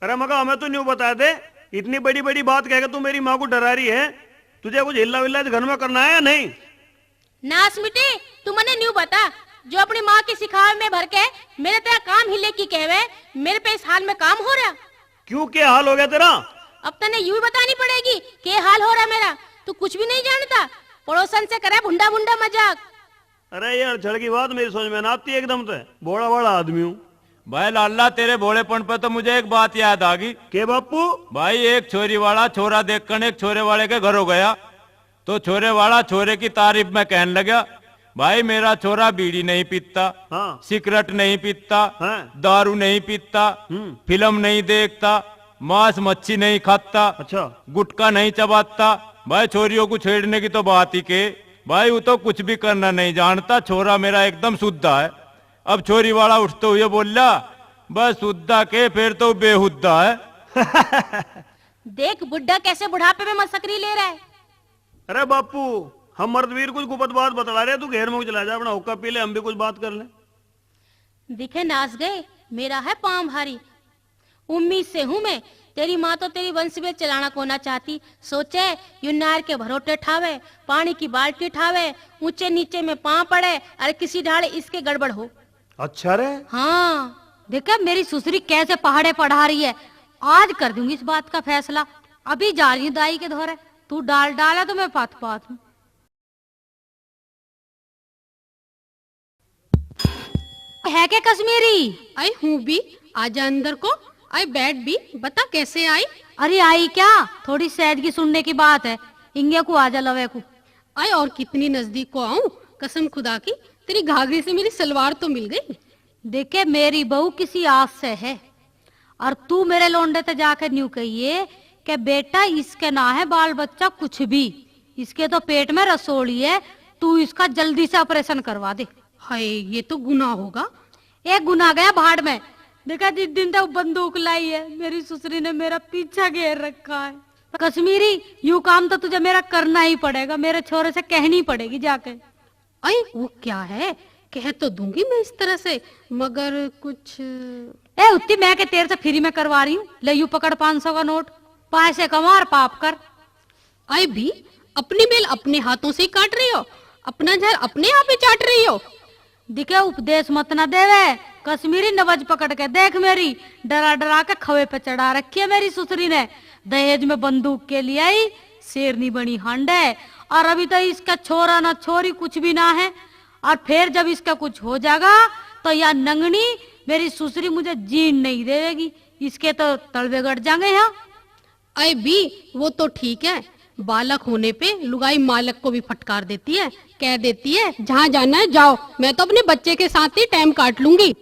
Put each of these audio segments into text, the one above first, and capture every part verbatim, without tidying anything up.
अरे मगा, हमें तो न्यू बता दे, इतनी बड़ी बड़ी बात कह के तू मेरी माँ को डरा रही है। तुझे कुछ हिल्ला विल्ला इस घर में करना है या नहीं? नाश मिटे, तू मने न्यू बता, जो अपनी माँ के सिखावे में भर के मेरे तेरा काम हिले की कहवे, मेरे पे इस हाल में काम हो रहा। क्यों, के हाल हो गया तेरा? अब तने यूं ही बतानी पड़ेगी के हाल हो रहा मेरा। तू कुछ भी नहीं जानता, पड़ोसन से करे भुंडा भुंडा मजाक। अरे, ये अड़छड़ की बात मेरी समझ में ना आती एकदम से। भोला भाला आदमी हूँ। भाई लाला, तेरे भोलेपन पे तो मुझे एक बात याद आ गई। के बापू? भाई, एक छोरी वाला छोरा देखकर एक छोरे वाले के घरों गया, तो छोरे वाला छोरे की तारीफ में कहने लगा, "भाई, मेरा छोरा बीड़ी नहीं पीता, हाँ। सिगरेट नहीं पीता, हाँ। दारू नहीं पीता, हम्म। फिल्म नहीं देखता, मांस मच्छी नहीं खाता, अच्छा। गुटखा नहीं चबाता।" भाई, छोरियों को छेड़ने की तो बात ही के, भाई, वो तो कुछ भी करना नहीं जानता, छोरा मेरा एकदम सुद्धा है। अब छोरी वाला उठते हुए बोला, "बस सुद्धा के, फिर तो बेहुद्दा है।" देख बुड्ढा कैसे बुढ़ापे में मसकरी ले रहा है। अरे बापू, हम मर्दवीर कुछ गुपत बात बतला रहे, तू घेर मुंह चला जा, अपना हुक्का पी ले, हम भी कुछ बात कर लें। दिखे नाच गए, मेरा है पाँव भारी। उम्मीद से हूँ मैं, तेरी माँ तो तेरी वंश में चलाना कोना चाहती। सोचे, यू नार के भरोटे ठावे, पानी की बाल्टी ठावे, ऊंचे नीचे में पाँव पड़े, अरे किसी ढाल इसके गड़बड़ हो। अच्छा रे। हाँ, देखे मेरी सुसरी कैसे पहाड़े पढ़ा रही है। आज कर दूंगी इस बात का फैसला। अभी जा रही हूँ दाई के धोरे। तू डाल डाला तो मैं पात पात हूँ। है के कश्मीरी? आई हूँ भी, आजा अंदर को। आई बैठ भी, बता कैसे आई? अरे आई क्या, थोड़ी सैदगी सुनने की बात है, इंगे को आजा लवे को। आई और कितनी नजदीक को आऊं, कसम खुदा की, तेरी घाघरी से मेरी सलवार तो मिल गई। देखे मेरी बहू किसी आस से है, और तू मेरे लोंडे ते जाके न्यू कहिए कि बेटा इसके ना है बाल बच्चा कुछ भी, इसके तो पेट में रसोली है, तू इसका जल्दी से ऑपरेशन करवा दे। हाय, ये तो गुनाह होगा। एक गुनाह गया भाड़ में। देखा जिस दिन तक बंदूक लाई है, मेरी सुसरी ने मेरा पीछा घेर रखा है। कश्मीरी, यू काम तो तुझे मेरा करना ही पड़ेगा, मेरे छोरे से कहनी पड़ेगी जाके। अई, वो क्या है? कह तो दूंगी मैं इस तरह से, मगर कुछ ए उत्ती, मैं के तेरे से फ्री में करवा रही हूँ। ले यू पकड़ पाँच सौ का नोट, पैसे कमा और पाप कर। अई भी, अपनी बेल अपने हाथों से ही काट रही हो, अपना जहर अपने आप ही चाट रही हो। दिखे उपदेश मत ना देवे, कश्मीरी नवज पकड़ के देख मेरी, डरा डरा के खवे पे चढ़ा रखी है मेरी सुसरी ने। दहेज में बंदूक के लिए आई, शेरनी बनी हांडे। और अभी तो इसका छोरा ना छोरी कुछ भी ना है, और फिर जब इसका कुछ हो जाएगा तो या नंगनी मेरी सुसरी मुझे जीन नहीं देवेगी, इसके तो तलवे गड़ जाएंगे यहाँ। अरे भी, वो तो ठीक है, बालक होने पे लुगाई मालक को भी फटकार देती है, कह देती है, "जहाँ जाना है जाओ, मैं तो अपने बच्चे के साथ ही टाइम काट लूंगी।"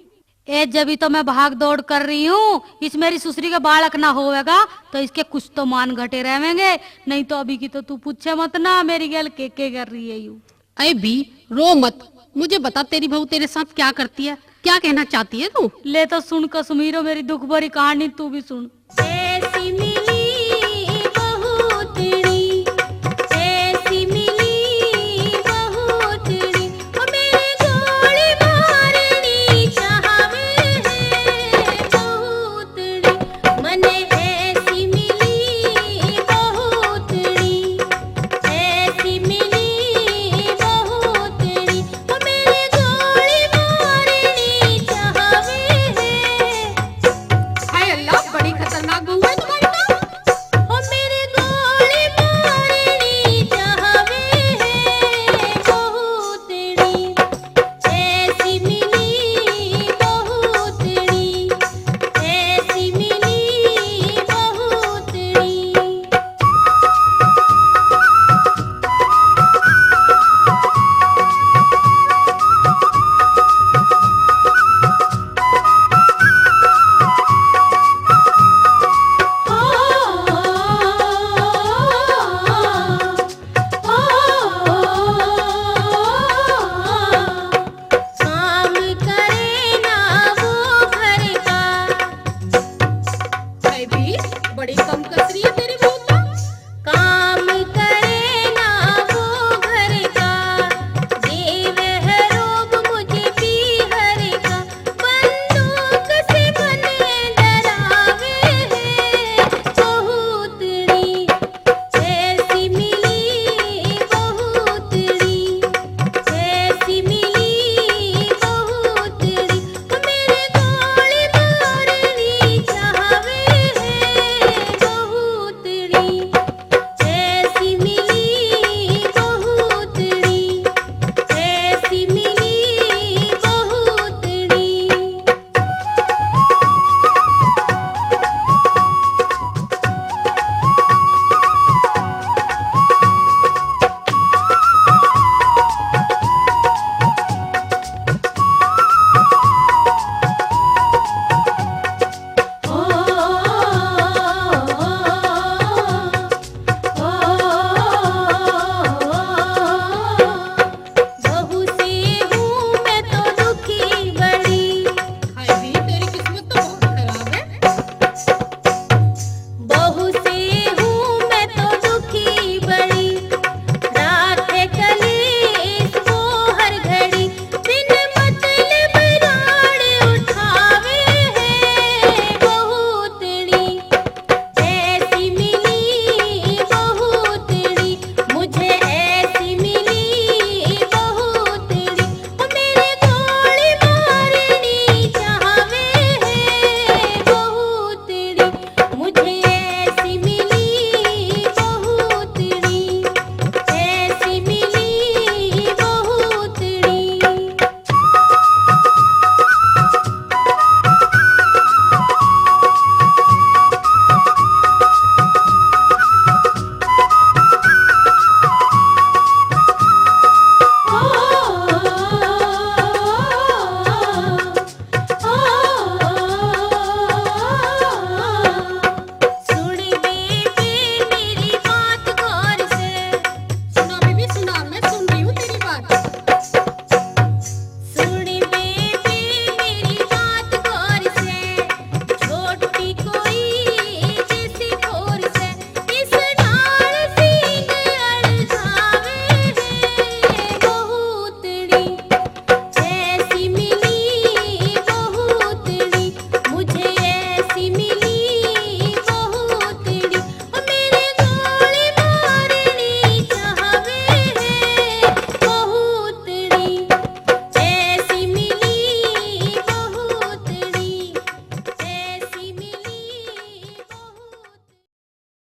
ए, जब ही तो मैं भाग दौड़ कर रही हूँ, इस मेरी सुसरी का बालक ना होवेगा तो इसके कुछ तो मान घटे रहेंगे, नहीं तो अभी की तो तू पूछे मत ना मेरी गैल के के कर रही है यू। अरे भी, रो मत, मुझे बता तेरी बहू तेरे साथ क्या करती है, क्या कहना चाहती है तू? ले तो सुन कश्मीरो मेरी दुख भरी कहानी, तू भी सुन।